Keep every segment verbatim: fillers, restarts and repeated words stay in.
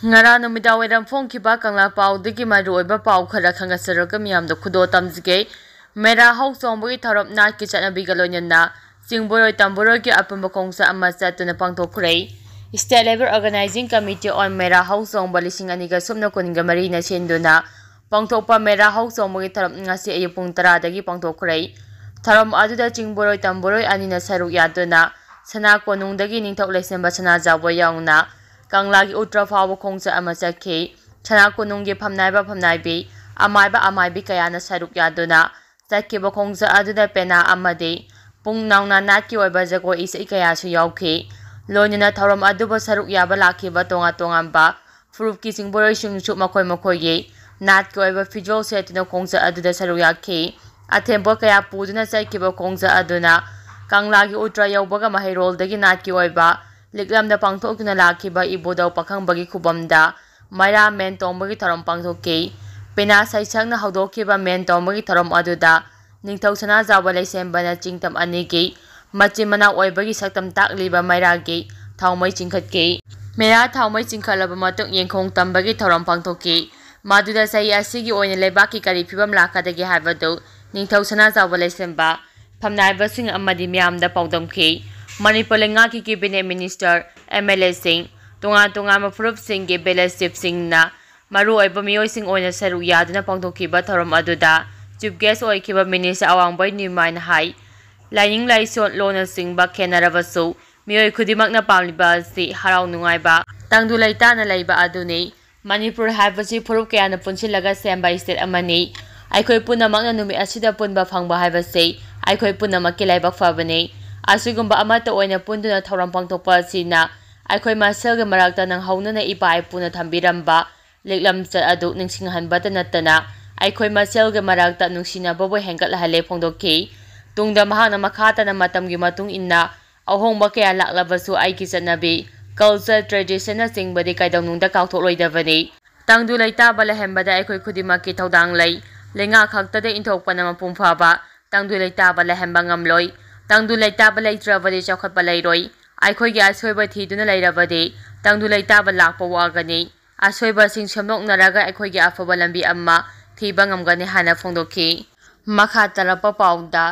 ꯉꯔꯥꯡ ꯅꯨꯃꯤꯗꯥꯡ ꯋꯥꯏꯔꯝ ꯐꯣꯡꯈꯤꯕ ꯀꯪꯂꯥ ꯄꯥꯎꯗꯒꯤ ꯃꯔꯨꯑꯣꯏꯕ ꯄꯥꯎ ꯈꯔ ꯈꯪꯍꯟꯖꯔꯒ ꯃꯤꯌꯥꯝꯗ ꯈꯨꯗꯣꯜ ꯇꯝꯖꯒꯦ꯫ ꯃꯦꯔꯥ ꯍꯧ ꯆꯣꯡꯕꯒꯤ ꯊꯧꯔꯝ ꯅꯥꯠꯀꯤ ꯆꯠꯅꯕꯤꯒ ꯂꯣꯏꯅꯅ ꯆꯤꯡꯕꯣꯔꯣꯏ ꯇꯝꯕꯣꯔꯣꯏꯒꯤ ꯑꯄꯨꯟꯕ ꯈꯣꯡꯆꯠ ꯑꯃ ꯆꯠꯇꯨꯅ ꯄꯥꯡꯊꯣꯛꯈ꯭ꯔꯦ꯫ State Level Organizing Committee on ꯃꯦꯔꯥ ꯍꯧ ꯆꯣꯡꯕ ꯂꯤꯁꯤꯡ ꯑꯅꯤꯒ ꯁꯨꯞꯅ ꯀꯨꯟꯒ ꯃꯔꯤꯅ ꯁꯤꯟꯗꯨꯅ ꯄꯥꯡꯊꯣꯛꯄ ꯃꯦꯔꯥ ꯍꯧ ꯆꯣꯡꯕꯒꯤ ꯊꯧꯔꯝ ꯉꯁꯤ ꯑꯌꯨꯛ ꯄꯨꯡ ꯇꯔꯥꯗꯒꯤ ꯄꯥꯡꯊꯣꯛꯈ꯭ꯔꯦ꯫ ꯊꯧꯔꯝ ꯑꯗꯨꯗ ꯆꯤꯡꯕꯣꯔꯣꯏ ꯇꯝꯕꯣꯔꯣꯏ ꯑꯅꯤꯅ ꯁꯔꯨꯛ ꯌꯥꯗꯨꯅ ꯁꯅꯥ ꯀꯣꯅꯨꯡꯗꯒꯤ ꯅꯤꯡꯊꯧ ꯂꯩꯁꯦꯝꯕ ꯁꯅꯥꯖꯥꯎꯕ ꯌꯥꯎꯅ ꯀꯪꯂꯥꯒꯤ ꯎꯇ꯭ꯔ ꯐꯥꯎꯕ ꯈꯣꯡꯆꯠ ꯑꯃ ꯆꯠꯈꯤ꯫ ꯁꯅꯥ ꯀꯣꯅꯨꯡꯒꯤ ꯐꯝꯅꯥꯏꯕ ꯐꯝꯅꯥꯏꯕꯤ, ꯑꯃꯥꯏꯕ ꯑꯃꯥꯏꯕꯤ ꯀꯌꯥꯅ ꯁꯔꯨꯛ ꯌꯥꯗꯨꯅ ꯆꯠꯈꯤꯕ ꯈꯣꯡꯆꯠ ꯑꯗꯨꯗ ꯄꯦꯅꯥ ꯑꯃꯗꯤ ꯄꯨꯡ ꯅꯥꯎꯅ ꯅꯥꯠꯀꯤ ꯑꯣꯏꯕ ꯖꯒꯣꯏ ꯏꯁꯩ ꯀꯌꯥꯁꯨ ꯌꯥꯎꯈꯤ꯫ ꯂꯣꯏꯅꯅ ꯊꯧꯔꯝ ꯑꯗꯨꯕꯨ ꯁꯔꯨꯛ ꯌꯥꯕ ꯂꯥꯛꯈꯤꯕ ꯇꯣꯉꯥꯟ ꯇꯣꯉꯥꯟꯕ ꯐꯨꯔꯨꯞꯀꯤ ꯆꯤꯡꯕꯣꯔꯣꯏꯁꯤꯡꯁꯨ ꯃꯈꯣꯏ ꯃꯈꯣꯏꯒꯤ ꯅꯥꯠꯀꯤ ꯑꯣꯏꯕ ꯐꯤꯖꯣꯜ ꯁꯦꯠꯇꯨꯅ ꯈꯣꯡꯆꯠ ꯑꯗꯨꯗ ꯁꯔꯨꯛ ꯌꯥꯈꯤ꯫ ꯑꯊꯦꯟꯄꯣꯠ ꯀꯌꯥ ꯄꯨꯗꯨꯅ ꯆꯠꯈꯤꯕ ꯈꯣꯡꯆꯠ ꯑꯗꯨꯅ ꯀꯪꯂꯥꯒꯤ ꯎꯇ꯭ꯔ ꯌꯧꯕꯒ ꯃꯍꯩꯔꯣꯜꯗꯒꯤ ꯅꯥꯠꯀꯤ ꯑꯣꯏꯕ ꯂꯤꯛꯂꯝꯗ ꯄꯥꯡꯊꯣꯛꯇꯨꯅ ꯂꯥꯛꯈꯤꯕ ꯏꯕꯨꯙꯧ ꯄꯥꯈꯪꯕꯒꯤ ꯈꯨꯕꯝꯗ ꯃꯩꯔꯥ ꯃꯦꯟ ꯇꯣꯡꯕꯒꯤ ꯊꯧꯔꯝ ꯄꯥꯡꯊꯣꯛꯈꯤ꯫ ꯄꯦꯅꯥ ꯁꯩꯁꯛꯅ ꯍꯧꯗꯣꯛꯈꯤꯕ ꯃꯦꯟ ꯇꯣꯡꯕꯒꯤ ꯊꯧꯔꯝ ꯑꯗꯨꯗ ꯅꯤꯡꯊꯧ ꯁꯅꯥꯖꯥꯎꯕ ꯂꯩꯁꯦꯝꯕꯅ ꯆꯤꯡꯇꯝ ꯑꯅꯤꯒꯤ ꯃꯆꯤꯟ ꯃꯅꯥꯎ ꯑꯣꯏꯕꯒꯤ ꯁꯛꯇꯝ ꯇꯥꯛꯂꯤꯕ ꯃꯩꯔꯥꯒꯤ ꯊꯥꯎꯃꯩ ꯆꯤꯡꯈꯠꯈꯤ꯫ ꯃꯩꯔꯥ ꯊꯥꯎꯃꯩ ꯆꯤꯡꯈꯠꯂꯕ ꯃꯇꯨꯡ ꯌꯦꯡꯈꯣꯡ ꯇꯝꯕꯒꯤ ꯊꯧꯔꯝ ꯄꯥꯡꯊꯣꯛꯈꯤ꯫ ꯃꯗꯨꯗ ꯆꯍꯤ ꯑꯁꯤꯒꯤ ꯑꯣꯏꯅ ꯂꯩꯕꯥꯛꯀꯤ ꯀꯔꯤ ꯐꯤꯕꯝ ꯂꯥꯛꯀꯗꯒꯦ ꯍꯥꯏꯕꯗꯨ ꯅꯤꯡꯊꯧ ꯁꯅꯥꯖꯥꯎꯕ ꯂꯩꯁꯦꯝꯕ, ꯐꯝꯅꯥꯏꯕꯁꯤꯡ ꯑꯃꯗꯤ ꯃꯤꯌꯥꯝꯗ ꯄꯥꯎꯗꯝꯈꯤ꯫ ꯃꯅꯤꯄꯨꯔ ꯂꯩꯉꯥꯛꯀꯤ cabinet minister, MLA ꯁꯤꯡ, ꯇꯣꯉꯥꯟ ꯇꯣꯉꯥꯟꯕ ꯐꯨꯔꯨꯞꯁꯤꯡꯒꯤ village chief ꯁꯤꯡꯅ ꯃꯔꯨꯑꯣꯏꯕ ꯃꯤꯑꯣꯏꯁꯤꯡ ꯑꯣꯏꯅ ꯁꯔꯨꯛ ꯌꯥꯗꯨꯅ ꯄꯥꯡꯊꯣꯛꯈꯤꯕ ꯊꯧꯔꯝ ꯑꯗꯨꯗ chief guest ꯑꯣꯏꯈꯤꯕ minister ꯑꯋꯥꯡꯕꯩ ꯅꯤꯔꯃꯥꯏꯅ ꯍꯥꯏ, ꯂꯥꯏꯅꯤꯡ ꯂꯥꯏꯁꯣꯟ ꯂꯣꯟꯅꯆꯤꯡꯕ ꯈꯦꯠꯅꯔꯕꯁꯨ ꯃꯤꯑꯣꯏ ꯈꯨꯗꯤꯡꯃꯛꯅ ꯄꯥꯝꯂꯤꯕ ꯑꯁꯤ ꯍꯔꯥꯎ ꯅꯨꯡꯉꯥꯏꯕ, ꯇꯪꯗꯨ ꯂꯩꯇꯥꯅ ꯂꯩꯕ ꯑꯗꯨꯅꯤ꯫ ꯃꯅꯤꯄꯨꯔ ꯍꯥꯏꯕꯁꯤ ꯐꯨꯔꯨꯞ ꯀꯌꯥꯅ ꯄꯨꯟꯁꯤꯜꯂꯒ ꯁꯦꯝꯕ state ꯑꯃꯅꯤ꯫ ꯑꯩꯈꯣꯏ ꯄꯨꯝꯅꯃꯛꯅ ꯅꯨꯃꯤꯠ ꯑꯁꯤꯗ ꯄꯨꯟꯕ ꯐꯪꯕ ꯍꯥꯏꯕꯁꯤ ꯑꯩꯈꯣꯏ ꯄꯨꯝꯅꯃꯛꯀꯤ ꯂꯥꯏꯕꯛ ꯐꯕꯅꯤ꯫ ꯑꯁꯤꯒꯨꯝꯕ ꯑꯃꯠꯇ ꯑꯣꯏꯅ ꯄꯨꯟꯗꯨꯅ ꯊꯧꯔꯝ ꯄꯥꯡꯊꯣꯛꯄ ꯑꯁꯤꯅ ꯑꯩꯈꯣꯏ ꯃꯁꯦꯜꯒꯤ ꯃꯔꯛꯇ ꯅꯪꯍꯧꯅꯅ ꯏꯄꯥ ꯏꯄꯨꯅ ꯊꯝꯕꯤꯔꯝꯕ ꯂꯤꯛꯂꯝꯆꯠ ꯑꯗꯨ ꯅꯤꯡꯁꯤꯡꯍꯟꯕꯇ ꯅꯠꯇꯅ ꯑꯩꯈꯣꯏ ꯃꯁꯦꯜꯒꯤ ꯃꯔꯛꯇ ꯅꯨꯡꯁꯤꯅꯕꯕꯨ ꯍꯦꯟꯒꯠꯍꯜꯂꯦ ꯐꯣꯡꯗꯣꯛꯈꯤ꯫ ꯇꯨꯡꯗ ꯃꯍꯥꯛꯅ ꯃꯈꯥ ꯇꯥꯅ ꯃꯇꯝꯒꯤ ꯃꯇꯨꯡ ꯏꯟꯅ ꯑꯍꯣꯡꯕ ꯀꯌꯥ ꯂꯥꯛꯂꯕꯁꯨ ꯑꯩꯒꯤ ꯆꯠꯅꯕꯤ, culture, tradition ꯅꯆꯤꯡꯕꯗꯤ ꯀꯩꯗꯧꯅꯨꯡꯗ ꯀꯥꯎꯊꯣꯛꯂꯣꯏꯗꯕꯅꯤ꯫ ꯇꯪꯗꯨ ꯂꯩꯇꯥꯕ ꯂꯩꯍꯟꯕꯗ ꯑꯩꯈꯣꯏ ꯈꯨꯗꯤꯡꯃꯛꯀꯤ ꯊꯧꯗꯥꯡ ꯂꯩ꯫ ꯂꯩꯉꯥꯛ ꯈꯛꯇꯗ ꯏꯟꯊꯣꯛꯄꯅ ꯃꯄꯨꯡ ꯐꯥꯕ ꯇꯪꯗꯨ ꯂꯩꯇꯥꯕ ꯂꯩꯍꯟꯕ ꯉꯝꯂꯣꯏ꯫ ꯇꯪꯗꯨ ꯂꯩꯇꯥꯕ ꯂꯩꯇ꯭ꯔꯕꯗꯤ ꯆꯥꯎꯈꯠꯄ ꯂꯩꯔꯣꯏ꯫ ꯑꯩꯈꯣꯏꯒꯤ ꯑꯁꯣꯏꯕ ꯊꯤꯗꯨꯅ ꯂꯩꯔꯕꯗꯤ ꯇꯪꯗꯨ ꯂꯩꯇꯥꯕ ꯂꯥꯛꯄ ꯋꯥꯒꯅꯤ꯫ ꯑꯁꯣꯏꯕꯁꯤꯡ ꯁꯦꯝꯗꯣꯛꯅꯔꯒ ꯑꯩꯈꯣꯏꯒꯤ ꯑꯐꯕ ꯂꯝꯕꯤ ꯑꯃ ꯊꯤꯕ ꯉꯝꯒꯅꯤ ꯍꯥꯏꯅ ꯐꯣꯡꯗꯣꯛꯈꯤ꯫ ꯃꯈꯥ ꯇꯥꯔꯛꯄ ꯄꯥꯎꯗ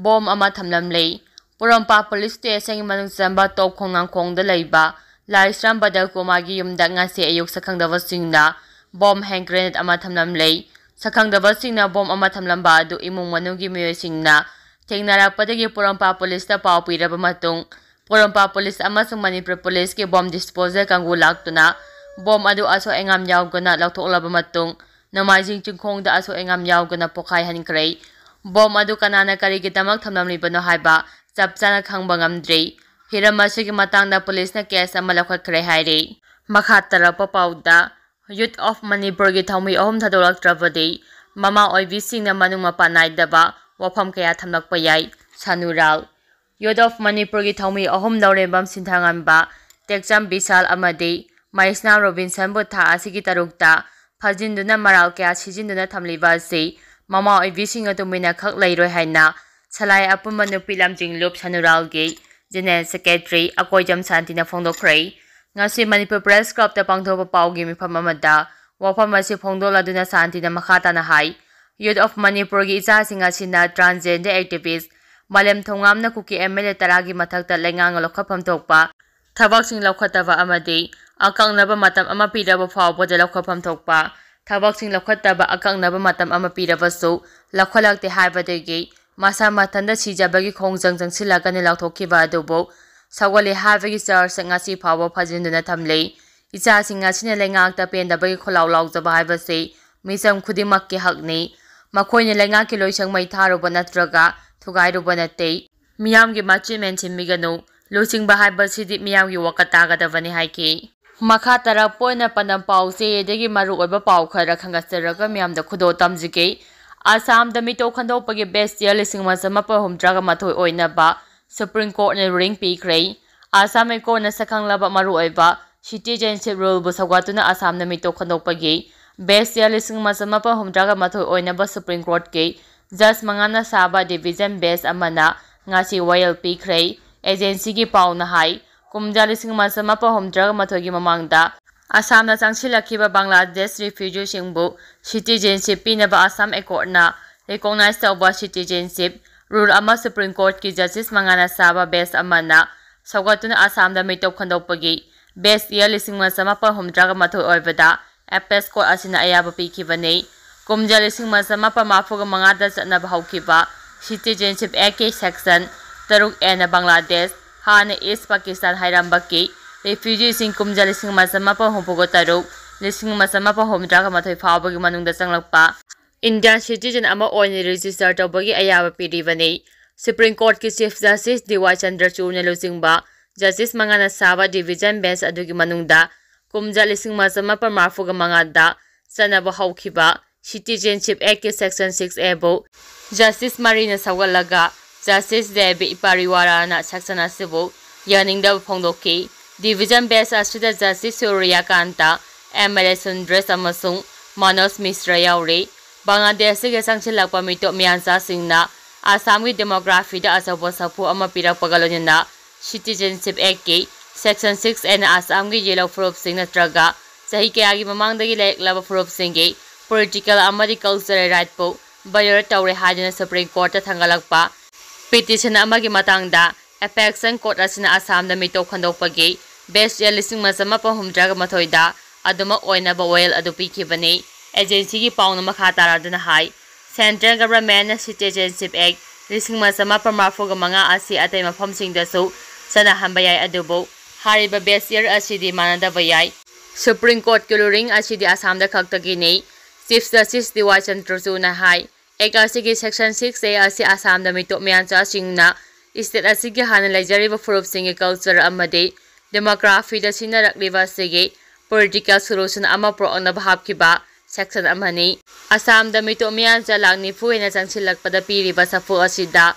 ꯕꯣꯝ ꯑꯃ ꯊꯝꯂꯝꯂꯦ꯫ ꯄꯣꯔꯣꯝꯄꯥꯠ ꯄꯨꯂꯤꯁ ꯁ꯭ꯇꯦꯁꯟꯒꯤ ꯃꯅꯨꯡ ꯆꯟꯕ ꯇꯣꯞ ꯈꯣꯡꯅꯥꯡꯈꯣꯡꯗ ꯂꯩꯕ ꯂꯥꯏꯁ꯭ꯔꯝ ꯕꯗꯜ ꯀꯨꯃꯥꯔꯒꯤ ꯌꯨꯝꯗ ꯉꯁꯤ ꯑꯌꯨꯛ ꯁꯛꯈꯪꯗꯕꯁꯤꯡꯅ ꯕꯣꯝ ꯍꯦꯟ ꯒ꯭ꯔꯦꯅꯦꯗ ꯑꯃ ꯊꯝꯂꯝꯂꯦ꯫ ꯁꯛꯈꯪꯗꯕꯁꯤꯡꯅ ꯕꯣꯝ ꯑꯃ ꯊꯝꯂꯝꯕ ꯑꯗꯨ ꯏꯃꯨꯡ ꯃꯅꯨꯡꯒꯤ ꯃꯤꯑꯣꯏꯁꯤꯡꯅ ꯊꯦꯡꯅꯔꯛꯄꯗꯒꯤ ꯄꯣꯔꯣꯝꯄꯥꯠ ꯄꯨꯂꯤꯁꯇ ꯄꯥꯎ ꯄꯤꯔꯕ ꯃꯇꯨꯡ, ꯄꯣꯔꯣꯝꯄꯥꯠ ꯄꯨꯂꯤꯁ ꯑꯃꯁꯨꯡ ꯃꯅꯤꯄꯨꯔ ꯄꯨꯂꯤꯁꯀꯤ ꯕꯣꯝ ꯗꯤꯁꯄꯣꯖꯦꯜ ꯀꯥꯡꯕꯨ ꯂꯥꯛꯇꯨꯅ ꯕꯣꯝ ꯑꯗꯨ ꯑꯁꯣꯏ ꯑꯉꯥꯝ ꯌꯥꯎꯗꯅ ꯂꯧꯊꯣꯛꯂꯕ ꯃꯇꯨꯡ, ꯅꯣꯡꯃꯥꯏꯖꯤꯡ ꯆꯤꯡꯈꯣꯡꯗ ꯑꯁꯣꯏ ꯑꯉꯥꯝ ꯌꯥꯎꯗꯅ ꯄꯣꯈꯥꯏꯍꯟꯈ꯭ꯔꯦ꯫ ꯕꯣꯝ ꯑꯗꯨ ꯀꯅꯥꯅ ꯀꯔꯤꯒꯤꯗꯃꯛ ꯊꯝꯂꯝꯂꯤꯕꯅꯣ ꯍꯥꯏꯕ ꯆꯞ ꯆꯥꯅ ꯈꯪꯕ ꯉꯝꯗ꯭ꯔꯤ꯫ ꯍꯤꯔꯝ ꯑꯁꯤꯒꯤ ꯃꯇꯥꯡꯗ ꯄꯨꯂꯤꯁꯅ ꯀꯦꯁ ꯑꯃ ꯂꯧꯈꯠꯈ꯭ꯔꯦ ꯍꯥꯏꯔꯤ꯫ ꯃꯈꯥ ꯇꯥꯔꯛꯄ ꯄꯥꯎꯗ, ꯌꯨꯠ ꯑꯣꯐ ꯃꯅꯤꯄꯨꯔꯒꯤ ꯊꯧꯃꯤ ꯑꯍꯨꯝ ꯊꯥꯗꯣꯛꯂꯛꯇ꯭ꯔꯕꯗꯤ ꯃꯃꯥ ꯑꯣꯏꯕꯤꯁꯤꯡꯅ ꯃꯅꯨꯡ ꯃꯄꯥꯟ ꯅꯥꯏꯗꯕ ꯋꯥꯐꯝ ꯀꯌꯥ ꯊꯝꯂꯛꯄ ꯌꯥꯏ꯫ ꯁꯅꯨꯔꯥꯜ꯫ ꯌꯨꯠ ꯑꯣꯐ ꯃꯅꯤꯄꯨꯔꯒꯤ ꯊꯧꯃꯤ ꯑꯍꯨꯝ ꯂꯧꯔꯦꯝꯕꯝ ꯁꯤꯟꯊꯥꯉꯝꯕ, ꯇꯦꯛꯆꯝ ꯕꯤꯁꯥꯜ ꯑꯃꯗꯤ ꯃꯩꯁꯅꯥꯝ ꯔꯣꯕꯤꯟꯁꯟꯕꯨ ꯊꯥ ꯑꯁꯤꯒꯤ ꯇꯔꯨꯛꯇ ꯐꯥꯖꯤꯟꯗꯨꯅ ꯃꯔꯥꯜ ꯀꯌꯥ ꯁꯤꯖꯤꯟꯗꯨꯅ ꯊꯝꯂꯤꯕ ꯑꯁꯤ ꯃꯃꯥ ꯑꯣꯏꯕꯤꯁꯤꯡꯒ ꯇꯨꯃꯤꯟꯅ ꯈꯛ ꯂꯩꯔꯣꯏ ꯍꯥꯏꯅ ꯁꯂꯥꯏ ꯑꯄꯨꯟꯕ ꯅꯨꯄꯤ ꯂꯝꯖꯤꯡꯂꯨꯞ ꯁꯅꯨꯔꯥꯜꯒꯤ ꯖꯦꯅꯦꯔꯦꯜ ꯁꯦꯀ꯭ꯔꯦꯇꯔꯤ ꯑꯀꯣꯏꯖꯝ ꯁꯥꯟꯇꯤꯅ ꯐꯣꯡꯗꯣꯛꯈ꯭ꯔꯦ꯫ ꯉꯁꯤ ꯃꯅꯤꯄꯨꯔ ꯄ꯭ꯔꯦꯁ ꯀ꯭ꯂꯕꯇ ꯄꯥꯡꯊꯣꯛꯄ ꯄꯥꯎꯒꯤ ꯃꯤꯐꯝ ꯑꯃꯗ ꯋꯥꯐꯝ ꯑꯁꯤ ꯐꯣꯡꯗꯣꯛꯂꯗꯨꯅ ꯁꯥꯟꯇꯤꯅ ꯃꯈꯥ ꯇꯥꯅ ꯍꯥꯏ, ꯌꯨꯠ ꯑꯣꯐ ꯃꯅꯤꯄꯨꯔꯒꯤ ꯏꯆꯥꯁꯤꯡ ꯑꯁꯤꯅ ꯇ꯭ꯔꯥꯟꯁꯖꯦꯟꯗꯔ ꯑꯦꯛꯇꯤꯚꯤꯁ꯭ꯠ ꯃꯥꯂꯦꯝ ꯊꯣꯡꯉꯥꯝꯅ ꯀꯨꯀꯤ ꯑꯦꯝ ꯑꯦꯜ ꯑꯦ ꯇꯔꯥꯒꯤ ꯃꯊꯛꯇ ꯂꯩꯉꯥꯛꯅ ꯂꯧꯈꯠꯐꯝ ꯊꯣꯛꯄ ꯊꯕꯛꯁꯤꯡ ꯂꯧꯈꯠꯇꯕ ꯑꯃꯗꯤ ꯑꯀꯛꯅꯕ ꯃꯇꯝ ꯑꯃ ꯄꯤꯔꯕ ꯐꯥꯎꯕꯗ ꯂꯧꯈꯠꯐꯝ ꯊꯣꯛꯄ ꯊꯕꯛꯁꯤꯡ ꯂꯧꯈꯠꯇꯕ ꯑꯀꯛꯅꯕ ꯃꯇꯝ ꯑꯃ ꯄꯤꯔꯕꯁꯨ ꯂꯧꯈꯠꯂꯛꯇꯦ ꯍꯥꯏꯕꯗꯒꯤ ꯃꯁꯥ ꯃꯊꯟꯇ ꯁꯤꯖꯕꯒꯤ ꯈꯣꯡꯖꯪ ꯆꯪꯁꯤꯜꯂꯛꯀꯅꯤ ꯂꯥꯎꯊꯣꯛꯈꯤꯕ ꯑꯗꯨꯕꯨ ꯁꯧꯒꯠꯂꯦ ꯍꯥꯏꯕꯒꯤ ꯆꯥꯔꯖ ꯉꯁꯤ ꯐꯥꯎꯕ ꯐꯥꯖꯤꯟꯗꯨꯅ ꯊꯝꯂꯤ꯫ ꯏꯆꯥꯁꯤꯡ ꯑꯁꯤꯅ ꯂꯩꯉꯥꯛꯇ ꯄꯦꯟꯗꯕꯒꯤ ꯈꯣꯜꯂꯥꯎ ꯂꯥꯎꯖꯕ ꯍꯥꯏꯕꯁꯤ ꯃꯤꯆꯝ ꯈꯨꯗꯤꯡꯃꯛꯀꯤ ꯍꯛꯅꯤ꯫ ꯃꯈꯣꯏꯅ ꯂꯩꯉꯥꯛꯀꯤ ꯂꯣꯏꯁꯪ ꯃꯩ ꯊꯥꯔꯨꯕ ꯅꯠꯇ꯭ꯔꯒ ꯊꯨꯒꯥꯏꯔꯨꯕ ꯅꯠꯇꯦ꯫ ꯃꯤꯌꯥꯝꯒꯤ ꯃꯆꯤꯟ ꯃꯦꯟꯁꯤꯟꯕꯤꯒꯅꯨ꯫ ꯂꯨꯆꯤꯡꯕ ꯍꯥꯏꯕꯁꯤꯗꯤ ꯃꯤꯌꯥꯝꯒꯤ ꯋꯥꯈꯜ ꯇꯥꯒꯗꯕꯅꯤ ꯍꯥꯏꯈꯤ꯫ ꯃꯈꯥ ꯇꯥꯔꯛꯄ ꯑꯣꯏꯅ ꯄꯥꯟꯗꯝ ꯄꯥꯎ ꯆꯦꯗꯒꯤ ꯃꯔꯨꯑꯣꯏꯕ ꯄꯥꯎ ꯈꯔ ꯈꯟꯒꯠꯆꯔꯒ ꯃꯤꯌꯥꯝꯗ ꯈꯨꯗꯣꯜ ꯇꯝꯖꯒꯦ꯫ ꯑꯁꯥꯝꯗ ꯃꯤꯇꯣꯞ ꯈꯟꯗꯣꯛꯄꯒꯤ ꯕꯦꯁ ꯌꯔ ꯂꯤꯁꯤꯡ ꯑꯃ ꯆꯃꯥꯄꯟ ꯍꯨꯝꯗ꯭ꯔꯥꯒ ꯃꯥꯊꯣꯏ ꯑꯣꯏꯅꯕ ꯁꯨꯄ꯭ꯔꯤꯝ ꯀꯣꯔꯠꯅ ꯔꯨꯂꯤꯡ ꯄꯤꯈ꯭ꯔꯦ꯫ ꯑꯁꯥꯝ ꯍꯥꯏ ꯀꯣꯔꯠꯅ ꯁꯛꯈꯪꯂꯕ ꯃꯔꯨꯑꯣꯏꯕ ꯁꯤꯇꯤꯖꯦꯟꯁꯤꯞ ꯔꯨꯜꯕꯨ ꯁꯧꯒꯠꯇꯨꯅ ꯑꯁꯥꯝꯗ ꯃꯤꯇꯣꯞ ꯈꯟꯗꯣꯛꯄꯒꯤ ꯕꯦꯁ ꯌꯔ ꯂꯤꯁꯤꯡ ꯑꯃ ꯆꯃꯥꯄꯟ ꯍꯨꯝꯗ꯭ꯔꯥꯒ ꯃꯥꯊꯣꯏ ꯑꯣꯏꯅꯕ ꯁꯨꯄ꯭ꯔꯤꯝ ꯀꯣꯔꯠꯀꯤ ꯖꯖ ꯃꯉꯥꯅ ꯁꯥꯕ ꯗꯤꯚꯤꯖꯟ ꯕꯦꯟꯆ ꯑꯃꯅ ꯉꯁꯤ ꯋꯥꯌꯦꯜ ꯄꯤꯈ꯭ꯔꯦ꯫ ꯑꯦꯖꯦꯟꯁꯤꯒꯤ ꯄꯥꯎꯅ ꯍꯥꯏ, ꯀꯨꯝꯖꯥ ꯂꯤꯁꯤꯡ ꯑꯃ ꯆꯃꯥꯄꯜ ꯍꯨꯝꯗ꯭ꯔꯥꯒ ꯃꯥꯊꯣꯏꯒꯤ ꯃꯃꯥꯡꯗ ꯑꯁꯥꯝꯗ ꯆꯪꯁꯤꯜꯂꯛꯈꯤꯕ ꯕꯪꯒ꯭ꯂꯥꯗꯦꯁ refugeeꯁꯤꯡꯕꯨ citizenship ꯄꯤꯅꯕ ꯑꯁꯥꯝ acordꯅ recognize ꯇꯧꯕ citizenship rule ꯑꯃ Supreme Courtꯀꯤ justice ꯃꯉꯥꯅ ꯁꯥꯕ bench ꯑꯃꯅ ꯁꯧꯒꯠꯇꯨꯅ ꯑꯁꯥꯝꯗ ꯃꯤꯇꯣꯞ ꯈꯟꯗꯣꯛꯄꯒꯤ base year ꯂꯤꯁꯤꯡ ꯑꯃ ꯆꯃꯥꯄꯜ ꯍꯨꯝꯗ꯭ꯔꯥꯒ ꯃꯥꯊꯣꯏ ꯑꯣꯏꯕꯗ apex court ꯑꯁꯤꯅ ꯑꯌꯥꯕ ꯄꯤꯈꯤꯕꯅꯤ꯫ ꯀꯨꯝꯖꯥ ꯂꯤꯁꯤꯡ ꯑꯃ ꯆꯃꯥꯄꯜ ꯃꯔꯤꯐꯨꯒ ꯃꯉꯥꯗ ꯆꯠꯅꯕ ꯍꯧꯈꯤꯕ Citizenship Actꯀꯤ section ꯇꯔꯨꯛ Aꯅ ꯕꯪꯒ꯭ꯂꯥꯗꯦꯁ, ꯍꯥꯟꯅ East Pakistan ꯍꯥꯏꯔꯝꯕꯒꯤ refugeeꯁꯤꯡ ꯀꯨꯝꯖꯥ ꯂꯤꯁꯤꯡ ꯑꯃ ꯆꯃꯥꯄꯜ ꯍꯨꯝꯐꯨꯒ ꯇꯔꯨꯛ, ꯂꯤꯁꯤꯡ ꯑꯃ ꯆꯃꯥꯄꯜ ꯍꯨꯝꯗ꯭ꯔꯥꯒ ꯃꯥꯊꯣꯏ ꯐꯥꯎꯕꯒꯤ ꯃꯅꯨꯡꯗ ꯆꯪꯂꯛꯄ Indian citizen ꯑꯃ ꯑꯣꯏꯅ register ꯇꯧꯕꯒꯤ ꯑꯌꯥꯕ ꯄꯤꯔꯤꯕꯅꯤ꯫ Supreme Courtꯀꯤ Chief Justice ꯗꯤ ꯋꯥꯏ ꯆꯟꯗ꯭ꯔꯆꯨꯗꯅ ꯂꯨꯆꯤꯡꯕ justice ꯃꯉꯥꯅ ꯁꯥꯕ division bench ꯑꯗꯨꯒꯤ ꯃꯅꯨꯡꯗ ꯀꯨꯝꯖꯥ ꯂꯤꯁꯤꯡ ꯑꯃ ꯆꯃꯥꯄꯜ ꯃꯔꯤꯐꯨꯒ ꯃꯉꯥꯗ ꯆꯠꯅꯕ ꯍꯧꯈꯤꯕ Citizenship Actꯀꯤ section six Aꯕꯨ justice ꯃꯔꯤꯅ ꯁꯧꯒꯠꯂꯒ Justice ꯗꯦꯕꯤ ꯄꯥꯔꯤꯋꯥꯔꯥꯅ section ꯑꯁꯤꯕꯨ ꯌꯥꯅꯤꯡꯗꯕ ꯐꯣꯡꯗꯣꯛꯈꯤ꯫ Division bench ꯑꯁꯤꯗ Justice ꯁꯨꯔ꯭ꯌꯀꯥꯟꯇ, M L A ꯁꯨꯟꯗ꯭ꯔꯦꯁ ꯑꯃꯁꯨꯡ ꯃꯅꯣꯖ ꯃꯤꯁ꯭ꯔ ꯌꯥꯎꯔꯤ꯫ ꯕꯪꯒ꯭ꯂꯥꯗꯦꯁꯇꯒꯤ ꯆꯪꯁꯤꯜꯂꯛꯄ ꯃꯤꯇꯣꯞ ꯃꯤꯌꯥꯟꯆꯥꯁꯤꯡꯅ ꯑꯁꯥꯝꯒꯤ demographyꯗ ꯑꯆꯧꯕ ꯁꯥꯐꯨ ꯑꯃ ꯄꯤꯔꯛꯄꯒ ꯂꯣꯏꯅꯅ Citizenship Actꯀꯤ section six Aꯅ ꯑꯁꯥꯝꯒꯤ ꯌꯦꯜꯂꯣ ꯐꯨꯔꯨꯞꯁꯤꯡ ꯅꯠꯇ꯭ꯔꯒ ꯆꯍꯤ ꯀꯌꯥꯒꯤ ꯃꯃꯥꯡꯗꯒꯤ ꯂꯩꯔꯛꯂꯕ ꯐꯨꯔꯨꯞꯁꯤꯡꯒꯤ political ꯑꯃꯗꯤ cultural rightꯄꯨ violate ꯇꯧꯔꯦ ꯍꯥꯏꯗꯨꯅ Supreme Courtꯇ ꯊꯥꯡꯒꯠꯂꯛꯄ petition ꯑꯃꯒꯤ ꯃꯇꯥꯡꯗ apex court ꯑꯁꯤꯅ ꯑꯁꯥꯝꯗ ꯃꯤꯇꯣꯞ ꯈꯟꯗꯣꯛꯄꯒꯤ base year ꯂꯤꯁꯤꯡ ꯑꯃ ꯆꯃꯥꯄꯜ ꯍꯨꯝꯗ꯭ꯔꯥꯒ ꯃꯥꯊꯣꯏꯗ ꯑꯗꯨꯃꯛ ꯑꯣꯏꯅꯕ ꯋꯥꯌꯦꯜ ꯑꯗꯨ ꯄꯤꯈꯤꯕꯅꯤ꯫ Agencyꯒꯤ ꯄꯥꯎꯅ ꯃꯈꯥ ꯇꯥꯔꯗꯨꯅ ꯍꯥꯏ, Central Governmentꯅ Citizenship Act ꯂꯤꯁꯤꯡ ꯑꯃ ꯆꯃꯥꯄꯜ ꯃꯔꯤꯐꯨꯒ ꯃꯉꯥ ꯑꯁꯤ ꯑꯇꯩ ꯃꯐꯝꯁꯤꯡꯗꯁꯨ ꯆꯠꯅꯍꯟꯕ ꯌꯥꯏ, ꯑꯗꯨꯕꯨ ꯍꯥꯏꯔꯤꯕ base year ꯑꯁꯤꯗꯤ ꯃꯥꯟꯅꯗꯕ ꯌꯥꯏ꯫ Supreme Courtꯀꯤ ruling ꯑꯁꯤꯗꯤ ꯑꯁꯥꯝꯗ ꯈꯛꯇꯒꯤꯅꯤ꯫ Chief Justice ꯗꯤ ꯋꯥꯏ ꯆꯟꯗ꯭ꯔꯆꯨꯗꯅ ꯍꯥꯏ, Act ꯑꯁꯤꯒꯤ section six A ꯑꯁꯤ ꯑꯁꯥꯝꯗ ꯃꯤꯇꯣꯞ ꯃꯤꯌꯥꯟꯆꯥꯁꯤꯡꯅ state ꯑꯁꯤꯒꯤ ꯍꯥꯟꯅ ꯂꯩꯖꯔꯤꯕ ꯐꯨꯔꯨꯞꯁꯤꯡꯒꯤ culture ꯑꯃꯗꯤ demographyꯗ ꯁꯤꯖꯤꯟꯅꯔꯛꯂꯤꯕ ꯑꯁꯤꯒꯤ political solution ꯑꯃ ꯄꯨꯔꯛꯅꯕ ꯍꯥꯞꯈꯤꯕ section ꯑꯃꯅꯤ꯫ ꯑꯁꯥꯝꯗ ꯃꯤꯇꯣꯞ ꯃꯤꯌꯥꯟꯆꯥ ꯂꯥꯈ ꯅꯤꯐꯨ ꯍꯦꯟꯅ ꯆꯪꯁꯤꯜꯂꯛꯄꯗ ꯄꯤꯔꯤꯕ ꯁꯥꯐꯨ ꯑꯁꯤꯗ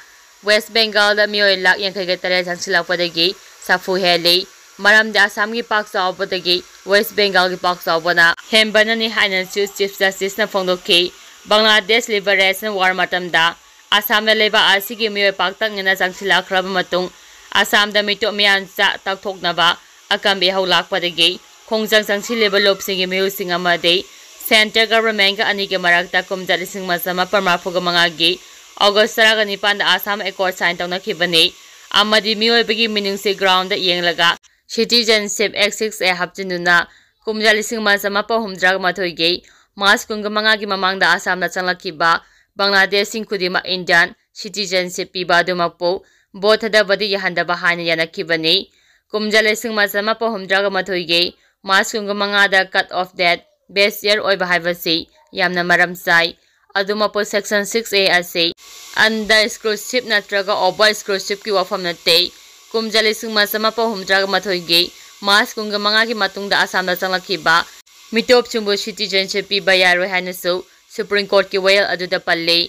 West Bengalꯗ ꯃꯤꯑꯣꯏ ꯂꯥꯈ ꯌꯥꯡꯈꯩꯒ ꯇꯔꯦꯠ ꯆꯪꯁꯤꯜꯂꯛꯄꯗꯒꯤ ꯁꯥꯐꯨ ꯍꯦꯜꯂꯤ꯫ ꯃꯔꯝꯗꯤ ꯑꯁꯥꯝꯒꯤ ꯄꯥꯛ ꯆꯥꯎꯕꯗꯒꯤ West Bengalꯒꯤ ꯄꯥꯛ ꯆꯥꯎꯕꯅ ꯍꯦꯟꯕꯅꯅꯤ ꯍꯥꯏꯅ Chief Justiceꯅ ꯐꯣꯡꯗꯣꯛꯈꯤ꯫ ꯕꯪꯒ꯭ꯂꯥꯗꯦꯁ Liberation War ꯃꯇꯝꯗ ꯑꯁꯥꯝꯗ ꯂꯩꯕꯥꯛ ꯑꯁꯤꯒꯤ ꯃꯤꯑꯣꯏ ꯄꯥꯛꯇꯛꯅꯅ ꯆꯪꯁꯤꯜꯂꯛꯈ꯭ꯔꯕ ꯃꯇꯨꯡ, ꯑꯁꯥꯝꯗ ꯃꯤꯇꯣꯞ ꯃꯤꯌꯥꯟꯆꯥ ꯇꯥꯛꯊꯣꯛꯅꯕ ꯑꯀꯟꯕ ꯏꯍꯧ ꯂꯥꯛꯄꯗꯒꯤ ꯈꯣꯡꯖꯪ ꯆꯪꯁꯤꯜꯂꯤꯕ ꯂꯨꯞꯁꯤꯡꯒꯤ ꯃꯤꯑꯣꯏꯁꯤꯡ ꯑꯃꯗꯤ centre government ꯒ ꯑꯅꯤꯒꯤ ꯃꯔꯛꯇ ꯀꯨꯝꯖꯥ ꯂꯤꯁꯤꯡ ꯑꯃ ꯆꯥꯃꯥꯄꯟ ꯃꯔꯤꯐꯨ ꯃꯉꯥꯒꯤ August ꯇꯔꯥꯅꯤꯄꯥꯟꯗ Assam Accord sign ꯇꯧꯅꯈꯤꯕꯅꯤ꯫ ꯑꯃꯗꯤ ꯃꯤꯑꯣꯏꯕꯒꯤ ꯃꯤꯅꯨꯡꯁꯤ ground ꯗ ꯌꯦꯡꯂꯒ Citizenship Act six A ꯍꯥꯞꯆꯤꯟꯗꯨꯅ ꯀꯨꯝꯖꯥ ꯂꯤꯁꯤꯡ ꯑꯃ ꯆꯥꯃꯥꯄꯟ ꯍꯨꯝꯐꯨꯇꯔꯥ ꯃꯥꯊꯣꯏꯒꯤ March ꯀꯨꯟꯃꯉꯥꯒꯤ ꯃꯃꯥꯡꯗ ꯑꯁꯥꯝꯗ ꯆꯪꯂꯛꯈꯤꯕ ꯕꯪꯒ꯭ꯂꯥꯗꯦꯁꯁꯤꯡ ꯈꯨꯗꯤꯡꯃꯛ Indian citizenship ꯄꯤꯕ ꯑꯗꯨꯃꯛꯄꯨ vote ꯊꯥꯗꯕꯗ ꯌꯥꯍꯟꯗꯕ ꯍꯥꯏꯅ ꯌꯥꯅꯈꯤꯕꯅꯤ꯫ ꯀꯨꯝꯖꯥ ꯂꯤꯁꯤꯡ ꯑꯃ ꯆꯥꯃꯥꯄꯟ ꯍꯨꯝꯐꯨꯇꯔꯥ ꯃꯥꯊꯣꯏꯒꯤ March ꯀꯨꯟꯃꯉꯥꯗ cut off date base year ꯑꯣꯏꯕ ꯍꯥꯏꯕꯁꯤ ꯌꯥꯝꯅ ꯃꯔꯝ ꯆꯥꯏ꯫ ꯑꯗꯨꯃꯛꯄꯨ Section six A ꯑꯁꯤ under scholarship ꯅꯠꯇ꯭ꯔꯒ over scholarship ꯀꯤ ꯋꯥꯐꯝ ꯅꯠꯇꯦ꯫ ꯀꯨꯝꯖꯥ ꯂꯤꯁꯤꯡ ꯑꯃ ꯆꯥꯃꯥꯄꯟ ꯍꯨꯝꯐꯨꯇꯔꯥ ꯃꯥꯊꯣꯏꯒꯤ March ꯀꯨꯟꯃꯉꯥꯒꯤ ꯃꯇꯨꯡꯗ ꯑꯁꯥꯝꯗ ꯆꯪꯂꯛꯈꯤꯕ ꯃꯤꯇꯣꯞꯁꯤꯡꯕꯨ citizenship ꯄꯤꯕ ꯌꯥꯔꯣꯏ ꯍꯥꯏꯅꯁꯨ Supreme Court ꯀꯤ ꯋꯥꯌꯦꯜ ꯑꯗꯨꯗ ꯄꯜꯂꯤ꯫